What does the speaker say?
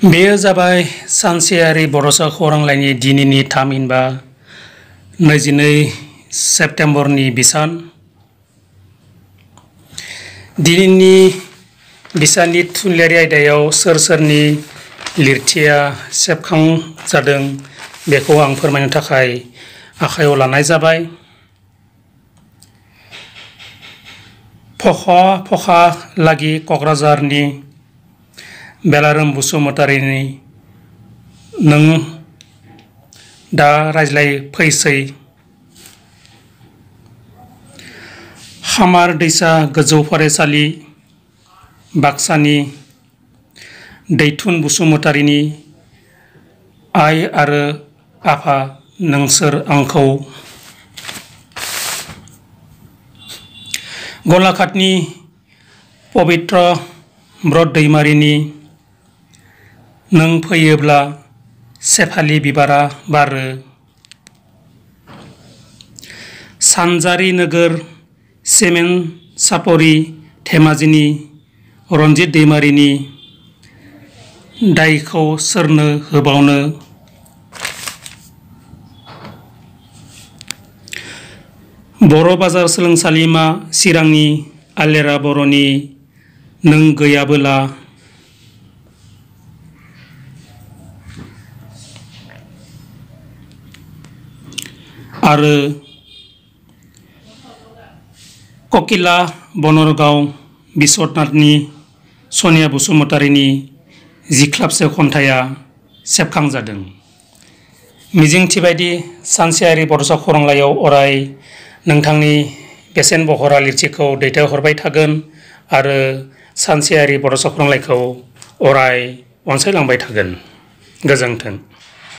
बेयो जाबाय सानसेयारि बड'सा खौरांलाइनि दिनैनि थामहिनबा 22 सेप्तेम्बरनि बिसान। दिनैनि बिसाननि थुनलाइयारि आयदायाव सोर सोरनि लिरथिया सेबखांजादों बेखौ आं फोरमायनो थाखाय आखायाव लानाय जाबाय। फखा लागि क'क्राझारनि बेलारोम बसुमतारीनि नों दा रायज्लाय फैसै। खामार दैसा गोजौ फरायसालि बाक्सानि दैथुन बसुमतारीनि आइ आरो आफा नोंसोर आंखौ। गलाघाटनि पबित्र ब्रत दैमारिनि नों फैयोब्ला सेफालि बिबारा बारो। सानजारि नोगोर सिमेन्ट सापरि धेमाजिनि रनजित दैमारिनि दायखौ सोरनो होबावनो। बर' बाजार सोलोंसालिमा चिरांनि आलेरा बर'नि नों गैयाबोला। आरो ककिला बनरगाव बिस्वनाथनि सनिया बसुमतारीनि जिख्लाबसे खन्थाइया सेबखांजादों। मिजिंथिबायदि सानसेयारि बड'सा खौरांलाइयाव अराय नोंथांनि बेसेन बहरा लिरथिखौ दैथायहरबाय थागोन आरो सानसेयारि बड'सा खौरांलाइखौ अराय अनसायलांबाय थागोन। गोजोन्थों।